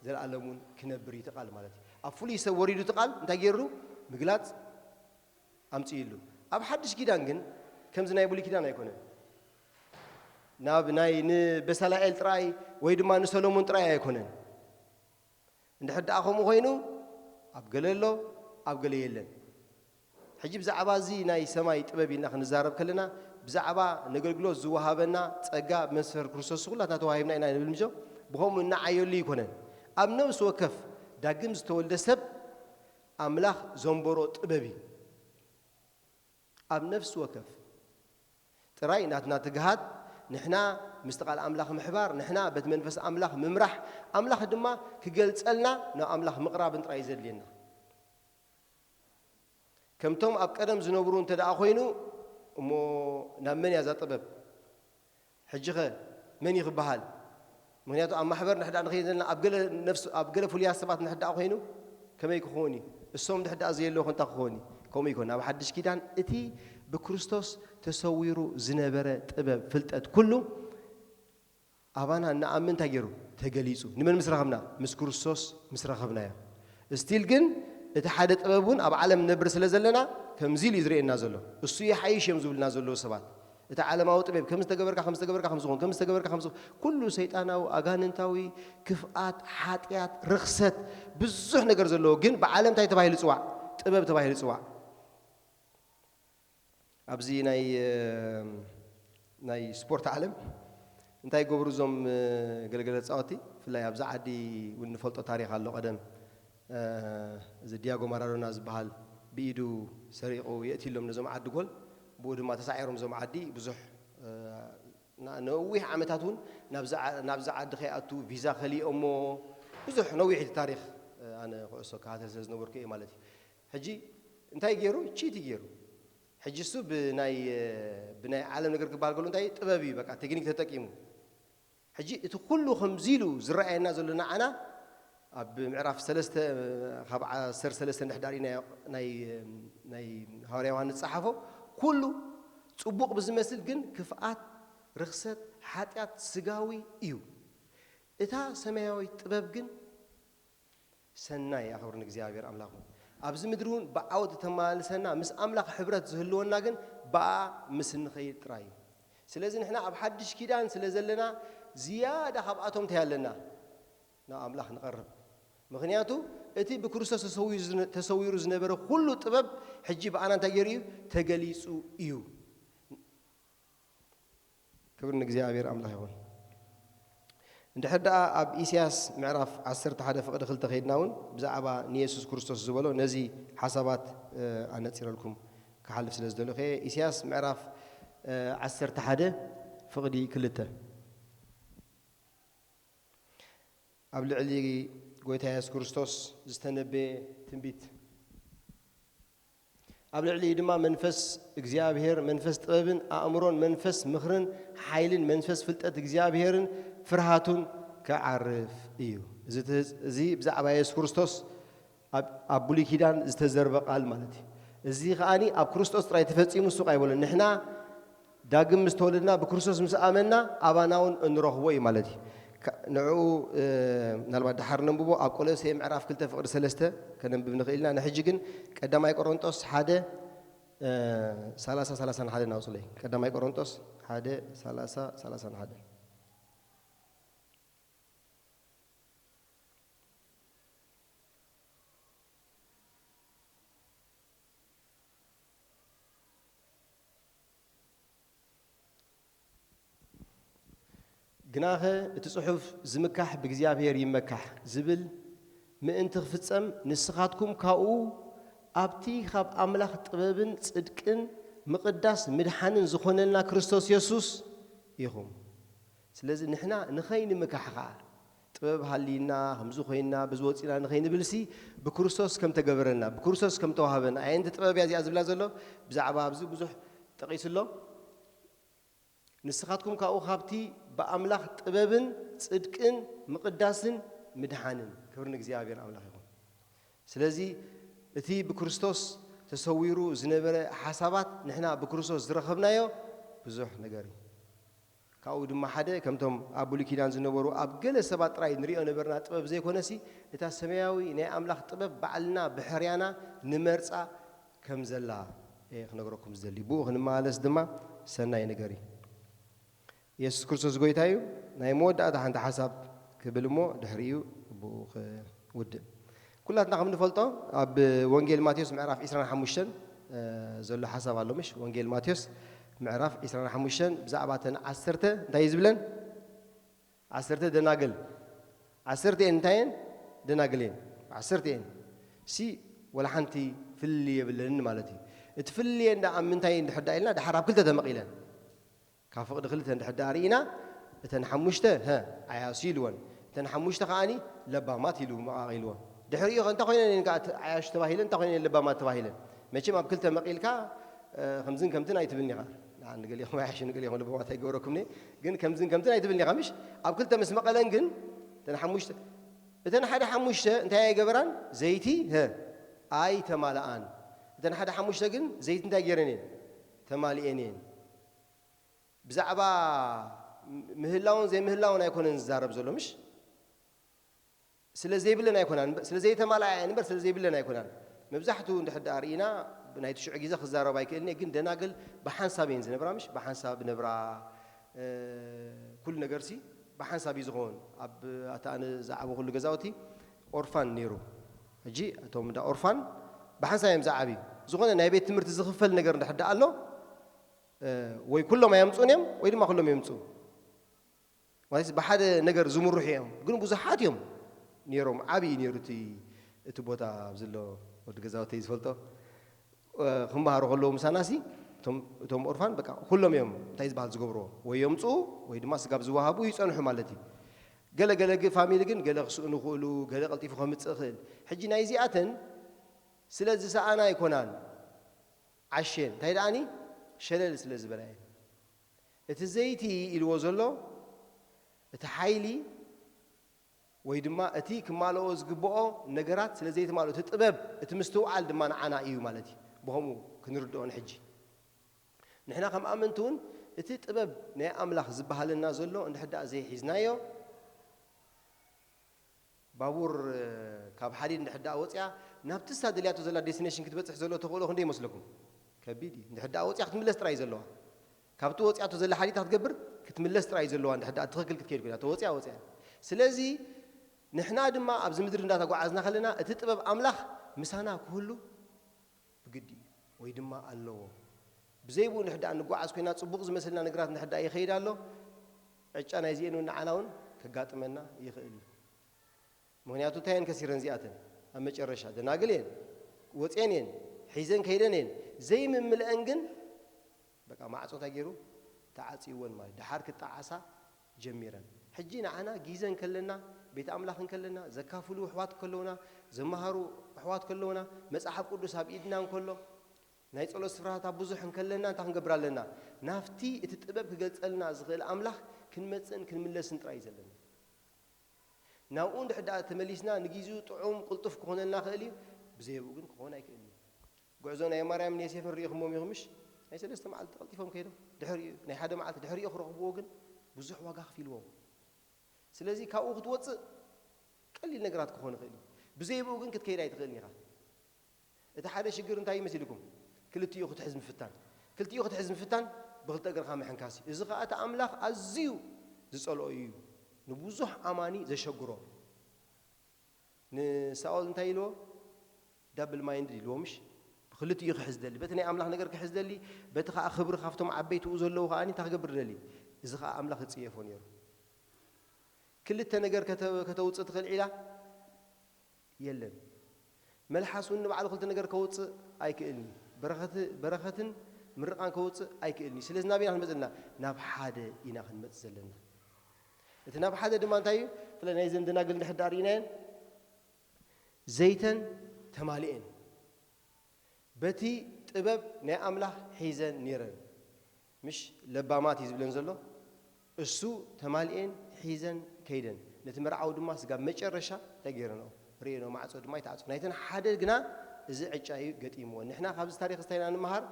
ዘለኣለም እውን ክነብር እዩ እቲ ቃል ማለት እዩ። ኣብ ፍሉይ ሰብ ወሪዱ እቲ ቃል እንታይ ገይሩ ምግላጽ ኣምጽእሉ። ኣብ ሓድሽ ኪዳን ግን ከምዚ ናይ ብሉይ ኪዳን ኣይኮነን። ናብ ናይ ንበሳላኤል ጥራይ ወይ ድማ ንሰሎሞን ጥራይ ኣይኮነን። እንድሕር ደኣ ከምኡ ኮይኑ ኣብ ገለ ኣሎ ኣብ ገለ የለን። ሕጂ ብዛዕባ እዚ ናይ ሰማይ ጥበብ ኢልና ክንዛረብ ከለና ብዛዕባ ነገልግሎት ዝወሃበና ጸጋ መስፈር ክርስቶስ ኩላትና ተዋሂብና ኢና ንብል ምጆ። ብኸምኡ እናዓየሉ ይኮነን። ኣብ ነብሲ ወከፍ ዳግም ዝተወልደ ሰብ ኣምላኽ ዘንበሮ ጥበብ እዩ። ኣብ ነፍሲ ወከፍ ጥራይ ናትና ትግሃት ንሕና ምስቲ ቃል ኣምላኽ ምሕባር ንሕና በቲ መንፈስ ኣምላኽ ምምራሕ ኣምላኽ ድማ ክገልጸልና ናብ ኣምላኽ ምቕራብን ጥራይ ዘድልየና። ከምቶም ኣብ ቀደም ዝነብሩ እንተ ደኣ ኮይኑ እሞ ናብ መን እያ እዛ ጥበብ? ሕጂ ኸ መን እዩ ክበሃል? ምክንያቱ ኣብ ማሕበር ንሕዳ ንኸይድ ዘለና ኣብ ገለ ነፍስ ኣብ ገለ ፍሉያት ሰባት ንሕዳ ኮይኑ ከመይ ክኸውን እዩ? እሶም ንሕዳ ዘየለዉ ክንታ ክኸውን እዩ? ከምኡ ይኮን። ኣብ ሓድሽ ኪዳን እቲ ብክርስቶስ ተሰዊሩ ዝነበረ ጥበብ ፍልጠት ኩሉ ኣባና እናኣምን እንታይ ገይሩ ተገሊጹ። ንመን ምስ ረኸብና? ምስ ክርስቶስ ምስ ረኸብናዮ። ስቲል ግን እቲ ሓደ ጥበብ እውን ኣብ ዓለም ነብር ስለ ዘለና ከምዚ ኢሉ እዩ ዝርእየና ዘሎ። እሱ ይሓይሽ እዮም ዝብልና ዘለዉ ሰባት እቲ ዓለማዊ ጥበብ ከም ዝተገበርካ ከም ዝተገበርካ ከም ዝኾን ከም ዝተገበርካ ከም ዝኾን ኩሉ ሰይጣናዊ ኣጋንንታዊ ክፍኣት ሓጢኣት ርኽሰት ብዙሕ ነገር ዘለዎ ግን ብዓለም እንታይ ተባሂሉ ጽዋዕ ጥበብ ተባሂሉ ጽዋዕ። ኣብዚ ናይ ናይ ስፖርት ዓለም እንታይ ይገብሩ እዞም ገለገለ ተፃወቲ ብፍላይ ኣብዚ ዓዲ እውን ንፈልጦ ታሪክ ኣሎ ቀደም እዚ ዲያጎ ማራዶና ዝበሃል ብኢዱ ሰሪቑ የእትሎም ነዞም ዓዲ ጎል ብኡ ድማ ተሳዒሮም እዞም ዓዲ ብዙሕ ነዊሕ ዓመታት እውን ናብዚ ዓዲ ከይኣቱ ቪዛ ከሊኦሞ ብዙሕ ነዊሕ እቲ ታሪክ ኣነ ኩዕሶ ከሃተል ስለ ዝነበርኩ እየ ማለት እዩ ሕጂ እንታይ ገይሩ ቺት ገይሩ ሕጂ እሱ ብናይ ብናይ ዓለም ነገር ክበሃል ከሎ እንታይ ጥበብ እዩ፣ በቃ ቴክኒክ ተጠቂሙ። ሕጂ እቲ ኩሉ ከምዚ ኢሉ ዝረኣየና ዘሎ ንዓና ኣብ ምዕራፍ ሰለስተ ካብ ዓሰርተ ሰለስተ እንድሕር ዳርኢና ናይ ናይ ሃዋርያ ዮሃንስ ዝጸሓፎ ኩሉ ጽቡቕ ብዝመስል ግን ክፍኣት፣ ርኽሰት፣ ሓጢኣት ስጋዊ እዩ። እታ ሰማያዊት ጥበብ ግን ሰናይ እያ። ክብሪ ንእግዚኣብሔር ኣምላኽ ይኹን። ኣብዚ ምድሪ እውን ብዓወት እተመላልሰና ምስ ኣምላኽ ሕብረት ዝህልወና ግን ብኣ ምስ እንኸይድ ጥራይ እዩ። ስለዚ ንሕና ኣብ ሓድሽ ኪዳን ስለ ዘለና ዝያዳ ካብኣቶም እንታይ ኣለና? ናብ ኣምላኽ ንቐርብ። ምኽንያቱ እቲ ብክርስቶስ ተሰዊሩ ዝነ- ተሰዊሩ ዝነበረ ኩሉ ጥበብ ሕጂ ብኣና እንታይ ገይሩ እዩ? ተገሊጹ እዩ። ክብሪ ንእግዚኣብሔር ኣምላኽ ይኹን። እንድሕር ደኣ ኣብ ኢሳያስ ምዕራፍ ዓሰርተ ሓደ ፍቕዲ ክልተ ከይድና እውን ብዛዕባ ንየሱስ ክርስቶስ ዝበሎ ነዚ ሓሳባት ኣነጺረልኩም ክሓልፍ ስለ ዝደለኹ እየ። ኢሳያስ ምዕራፍ ዓሰርተ ሓደ ፍቕዲ ክልተ ኣብ ልዕሊ ጎይታ የሱስ ክርስቶስ ዝተነበየ ትንቢት ኣብ ልዕሊኡ ድማ መንፈስ እግዚኣብሔር መንፈስ ጥበብን ኣእምሮን መንፈስ ምኽርን ሓይልን መንፈስ ፍልጠት እግዚኣብሔርን ፍርሃቱን ክዓርፍ እዩ። እዚ ትህዝ- እዚ ብዛዕባ የሱስ ክርስቶስ ኣብ ኣብ ብሉይ ኪዳን ዝተዘርበ ቃል ማለት እዩ። እዚ ከኣኒ ኣብ ክርስቶስ ጥራይ ተፈጺሙ ሱቕ ኣይበሎን። ንሕና ዳግም ምስ ተወለድና ብክርስቶስ ምስ ኣመንና ኣባና እውን እንረኽቦ እዩ ማለት እዩ። ካ- ንዕኡ እ፣ ምናልባት ድሓር ነንብቦ ኣብ ቆሎሴ ምዕራፍ ክልተ ፍቕዲ ሰለስተ ከነንብብ ንኽእል ኢና። ንሕጂ ግን ቀዳማይ ቆሮንጦስ ሓደ እ፣ ሰላሳ ሰላሳን ሓደን ኣውፅለይ። ቀዳማይ ቆሮንጦስ ሓደ ሰላሳ ሰላሳን ሓደን ግናኸ እቲ ጽሑፍ ዝምካሕ ብእግዚኣብሔር ይመካሕ ዝብል ምእንቲ ክፍጸም ንስኻትኩም ካብኡ ኣብቲ ካብ ኣምላኽ ጥበብን ጽድቅን ምቕዳስ ምድሓንን ዝኾነልና ክርስቶስ የሱስ ኢኹም። ስለዚ ንሕና ንኸይንምካሕ ኸዓ ጥበብ ሃልይና ከምዚ ኮይንና በዚ ወፂና ንኸይንብልሲ ብክርስቶስ ከም ተገበረልና ብክርስቶስ ከም ተዋህበና ኣየንቲ ጥበብ እያ እዚኣ ዝብላ ዘሎ ብዛዕባ ኣብዚ ብዙሕ ጠቒሱ ኣሎ። ንስኻትኩም ካብኡ ካብቲ ብኣምላኽ ጥበብን ጽድቅን ምቕዳስን ምድሓንን ክብሪ ንእግዚኣብሔር ኣምላኽ ይኹን። ስለዚ እቲ ብክርስቶስ ተሰዊሩ ዝነበረ ሓሳባት ንሕና ብክርስቶስ ዝረኸብናዮ ብዙሕ ነገር እዩ። ካብኡ ድማ ሓደ ከምቶም ኣብ ብሉይ ኪዳን ዝነበሩ ኣብ ገለ ሰባት ጥራይ ንሪኦ ነበርና ጥበብ ዘይኮነሲ እታ ሰማያዊ ናይ ኣምላኽ ጥበብ ባዕልና ብሕርያና ንመርጻ ከም ዘላ እየ ክነግረኩም ዝደሊ። ብኡ ክንመላለስ ድማ ሰናይ ነገር እዩ። የሱስ ክርስቶስ ጎይታ እዩ። ናይ መወዳእታ ሓንቲ ሓሳብ ክብል እሞ ድሕሪኡ ብኡ ክውድእ። ኩላትና ከም ንፈልጦ ኣብ ወንጌል ማቴዎስ ምዕራፍ ዕስራን ሓሙሽተን ዘሎ ሓሳብ ኣሎ ምሽ? ወንጌል ማቴዎስ ምዕራፍ ዕስራን ሓሙሽተን ብዛዕባ ተን ዓሰርተ እንታይ እዩ ዝብለን? ዓሰርተ ደናግል ዓሰርተ እየን እንታይ እየን? ደናግል እየን። ዓሰርተ እየን ሲ ወላ ሓንቲ ፍልልይ የብለንን ማለት እዩ። እቲ ፍልልየ እንዳ ኣብ ምንታይ እንድሕር ዳ ኢልና ድሓር ኣብ ክልተ ተመቒለን ካብ ፍቕዲ ክልተ እንድሕር ዳ ርኢና እተን ሓሙሽተ ሀ ዓያሱ ኢልወን እተን ሓሙሽተ ከዓኒ ለባማት ኢሉ መቓቒልወን። ድሕሪኡ ከ እንታይ ኮይነን እየን ከዓ ዓያሹ ተባሂለን እንታይ ኮይነን እየን ለባማት ተባሂለን? መቸም ኣብ ክልተ መቒልካ እ፣ ከምዝን ከምትን ኣይትብልኒ ኢኻ። ንዓ ንገሊኹም ዓያሹ ንገሊኹም ለባማት ኣይገበረኩምኒ። ግን ከምዝን ከምትን ኣይትብልኒ ኢኻ ምሽ? ኣብ ክልተ ምስ መቐለን ግን እተን ሓሙሽተ እተን ሓደ ሓሙሽተ እንታይ ኣይገበራን? ዘይቲ ሀ ኣይተማልኣን። እተን ሓደ ሓሙሽተ ግን ዘይቲ እንታይ ገይረን እየን? ተማሊኤን እየን። ብዛዕባ ምህላውን ዘይምህላውን ኣይኮነን ዝዛረብ ዘሎ ምሽ? ስለ ዘይብለን ኣይኮናን እምበር- ስለ ዘይተማልኣየን እምበር ስለ ዘይብለን ኣይኮናን። መብዛሕትኡ እንድሕር ደኣ ርኢና ናይቲ ሽዑ ግዜ ክዛረብ ኣይክእልን እየ፣ ግን ደናግል ብሓንሳብ እየን ዝነብራ ምሽ ብሓንሳብ ነብራ። እ፣ ኩሉ ነገርሲ ብሓንሳብ እዩ ዝኸውን። ኣብ ኣታ ኣነ ዝዓበኹሉ ገዛውቲ ኦርፋን ነይሩ። ሕጂ እቶም እንዳ ኦርፋን ብሓንሳብ እዮም ዝዓብዩ። ዝኾነ ናይ ቤት ትምህርቲ ዝኽፈል ነገር እንድሕር ደኣ ኣሎ እ፣ ወይ ኩሎም ኣየምፁን እዮም ወይ ድማ ኩሎም የምፁ ማለት ብሓደ ነገር ዝምርሑ እዮም። ግን ብዙሓት እዮም ነይሮም። ዓብዪ ነይሩ እቲ እቲ ቦታ ኣብዚ ኣሎ ወዲ ገዛውተይ ዝፈልጦ እ፣ ክመሃሩ ከለዉ ምሳናሲ እቶም እቶም ኦርፋን በቃ ኩሎም እዮም እንታይ ዝበሃል ዝገብርዎ ወይ የምፅኡ ወይ ድማ ስጋብ ዝወሃቡ ይፀንሑ ማለት እዩ። ገለ ገለ ግ- ፋሚሊ ግን ገለ ክስእኑ ይኽእሉ፣ ገለ ቀልጢፉ ከምፅእ ይኽእል። ሕጂ ናይዚኣተን ስለ ዝሰኣና ኣይኮናን ዓሽየን እንታይ ደኣኒ ሸለል ስለ ዝበላ እየን። እቲ ዘይቲ ኢልዎ ዘሎ እቲ ሓይሊ ወይ ድማ እቲ ክማልኦ ዝግብኦ ነገራት ስለ ዘይትማልኦ፣ እቲ ጥበብ፣ እቲ ምስትውዓል ድማ ንዓና እዩ ማለት እዩ። ብኸምኡ ክንርድኦ ንሕጂ ንሕና ከም ኣመንቲ እውን እቲ ጥበብ ናይ ኣምላኽ ዝበሃለና ዘሎ እንድሕር ደኣ ዘይሒዝናዮ፣ ባቡር ካብ ሓዲድ እንድሕር ደኣ ወፂኣ ናብቲ እሳ ደልያቶ ዘላ ዴስቲኔሽን ክትበፅሕ ዘሎ ተኽእሎ ክንደይ ይመስለኩም? ከቢድ እዩ። እንድሕር ደኣ ወፂኣ ክትምለስ ጥራይ ዘለዋ፣ ካብቲ ወፂኣቶ ዘላ ሓዲድ ክትገብር ክትምለስ ጥራይ ዘለዋ፣ እንድሕር ደኣ ትኽክል ክትከይድ ኮይና ተወፂኣ ወፂኣ። ስለዚ ንሕና ድማ ኣብዚ ምድሪ እንዳተጓዓዝና ከለና እቲ ጥበብ ኣምላኽ ምሳና ክህሉ ብግዲ እዩ ወይ ድማ ኣለዎ። ብዘይ ብኡ ንሕዳ እንጓዓዝ ኮይና፣ ጽቡቕ ዝመስልና ነገራት ንሕዳ ይኸይድ ኣሎ፣ ዕጫ ናይዚኤን እውን ንዓና እውን ከጋጥመና ይኽእል እዩ። ምኽንያቱ እንታይ እየን ከሲረን እዚኣተን? ኣብ መጨረሻ ደናግል እየን፣ ወፅየን እየን፣ ሒዘን ከይደን እየን። ዘይምምልአን ግን በቃ ማዕጾ እንታይ ገይሩ? ተዓጽይወን ማለት። ደሓር ክጠዓሳ ጀሚረን። ሕጂ ንዓና ጊዘ እንከለና፣ ቤት ኣምላኽ እንከለና፣ ዘካፍሉ ኣሕዋት ከለውና፣ ዘመሃሩ ኣሕዋት ከለውና፣ መጽሓፍ ቅዱስ ኣብ ኢድና እንከሎ፣ ናይ ጸሎት ስፍራታት ኣብ ብዙሕ እንከለና እንታይ ክንገብር ኣለና? ናብቲ እቲ ጥበብ ክገልጸልና ዝኽእል ኣምላኽ ክንመጽእን ክንምለስን ጥራይ እዩ ዘለና። ናብኡ እንድሕር ደኣ ተመሊስና ንጊዜኡ ጥዑም ቅልጡፍ ክኾነልና ክእል እዩ፣ ብዘይ ኣብኡ ግን ክኾን ኣይክእልን እዩ። ጉዕዞ ናይ ማርያምን ዮሴፍን ርኢኹሞም ኢኹም ምሽ? ናይ ሰለስተ መዓልቲ ቀልጢፎም ከይዶም ድሕሪኡ ናይ ሓደ መዓልቲ ድሕሪኡ ክረኽብዎ ግን ብዙሕ ዋጋ ከፊልዎም። ስለዚ ካብኡ ክትወፅእ ቀሊል ነገራት ክኾን ይኽእል እዩ። ብዘይ ብኡ ግን ክትከይድ ኣይትኽእልን ኢኻ። እቲ ሓደ ሽግር እንታይ እዩ መሲልኩም? ክልቲኡ ክትሕዝ ምፍታን። ክልቲኡ ክትሕዝ ምፍታን ብክልተ እግርኻ ምሕንካስ እዩ። እዚ ኸዓ እቲ ኣምላኽ ኣዝዩ ዝጸልኦ እዩ። ንብዙሕ ኣማኒ ዘሸግሮ። ንሳኦል እንታይ ኢልዎ? ዳብል ማይንድ ኢልዎ ምሽ? ብክልቲኡ ክሕዝ ደሊ። በቲ ናይ ኣምላኽ ነገር ክሕዝ ደሊ፣ በቲ ኸዓ ክብሪ ካብቶም ዓበይትኡ ዘለዉ ኸዓ እንታይ ክገብር ደሊ? እዚ ኸዓ ኣምላኽ ይጽየፎ ነይሩ። ክልተ ነገር ከተ-፣ ከተውፅእ ትኽእል ዒላ? የለን። መልሓስ እውን ንባዕሉ ክልተ ነገር ከውፅእ ኣይክእልን እዩ። በረኸት-፣ በረኸትን ምርቓን ከውፅእ ኣይክእልን እዩ። ስለዚ ናብ ኢና ክንመፅእ ዘለና? ናብ ሓደ ኢና ክንመፅእ ዘለና። እቲ ናብ ሓደ ድማ እንታይ እዩ? ብፍላይ ናይዘን ደናግል እንድሕር ደኣ ርኢናየን፣ ዘይተን ተማሊኤን። በቲ ጥበብ ናይ ኣምላኽ ሒዘን ነይረን። ምሽ ለባማት እዩ ዝብለን ዘሎ። እሱ ተማሊኤን ሒዘን ከይደን። ነቲ መርዓዊ ድማ ስጋብ መጨረሻ እንታይ ገይረንኦ? ርእየንኦ፣ ማዕጾ ድማ ይተዓጽ። ናይተን ሓደ ግና እዚ ዕጫ እዩ ገጢምዎ። ንሕና ካብዚ ታሪኽ እንታይ ኢና ንምሃር?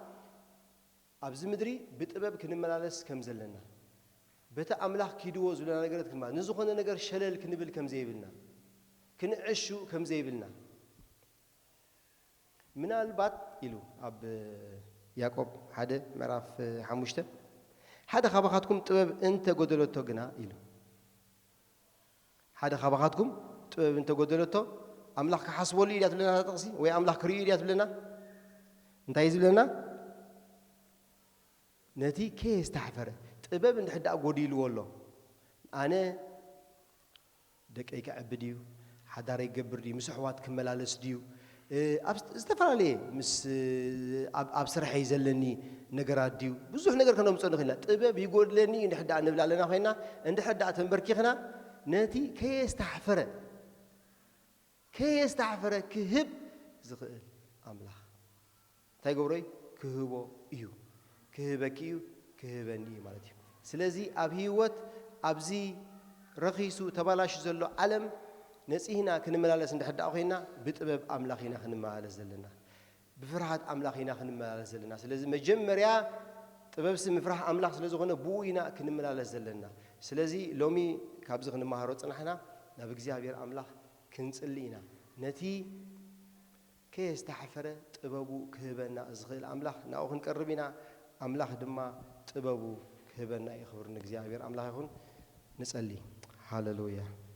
ኣብዚ ምድሪ ብጥበብ ክንመላለስ ከም ዘለና፣ በቲ ኣምላኽ ኪድዎ ዝብለና ነገራት ክንማ-፣ ንዝኾነ ነገር ሸለል ክንብል ከም ዘይብልና፣ ክንዕሹ ከም ዘይብልና። ምናልባት ኢሉ ኣብ ያዕቆብ ሓደ ምዕራፍ ሓሙሽተ፣ ሓደ ካባኻትኩም ጥበብ እንተጎደለቶ ግና ኢሉ። ሓደ ካባኻትኩም ጥበብ እንተጎደለቶ ኣምላኽ ክሓስበሉ እዩ ድያ ትብለና እታ ጥቕሲ? ወይ ኣምላኽ ክርእዩ እዩ ድያ ትብለና? እንታይ እዩ ዝብለና? ነቲ ከየስተሓፈረ ጥበብ እንድሕር ደኣ ጎዲልዎ ኣሎ፣ ኣነ ደቀይ ከዕቢ ድዩ? ሓዳረይ ክገብር ድዩ? ምስ ኣሕዋት ክመላለስ ድዩ? እ፣ ኣብ ዝተፈላለየ ምስ፣ እ፣ ኣብ፣ ኣብ ስርሐይ ዘለኒ ነገራት ድዩ? ብዙሕ ነገር ከነምፅኦ ንኽእል ኢና። ጥበብ ይጎድለኒ እዩ እንድሕር ደኣ ንብል ኣለና ኮይና፣ እንድሕር ደኣ ተንበርኪኽና ነቲ ከየስተሓፈረ፣ ከየስተሓፈረ ክህብ ዝኽእል ኣምላኽ እንታይ ገብሮ እዩ? ክህቦ እዩ። ክህበኪ እዩ፣ ክህበኒ እዩ ማለት እዩ። ስለዚ ኣብ ህይወት ኣብዚ ረኺሱ ተባላሹ ዘሎ ዓለም ነጺህና ክንመላለስ እንድሕር ደኣ ኮይና፣ ብጥበብ ኣምላኽ ኢና ክንመላለስ ዘለና። ብፍርሃት ኣምላኽ ኢና ክንመላለስ ዘለና። ስለዚ መጀመርያ ጥበብሲ ምፍራህ ኣምላኽ ስለ ዝኾነ ብኡ ኢና ክንመላለስ ዘለና። ስለዚ ሎሚ ካብዚ ክንመሃሮ ጽናሕና ናብ እግዚኣብሔር ኣምላኽ ክንጽሊ ኢና። ነቲ ከየስተሓፈረ ጥበቡ ክህበና ዝኽእል ኣምላኽ ናብኡ ክንቀርብ ኢና። ኣምላኽ ድማ ጥበቡ ክህበና እዩ። ክብሪ ንእግዚኣብሔር ኣምላኽ ይኹን። ንጸሊ። ሃሌሉያ።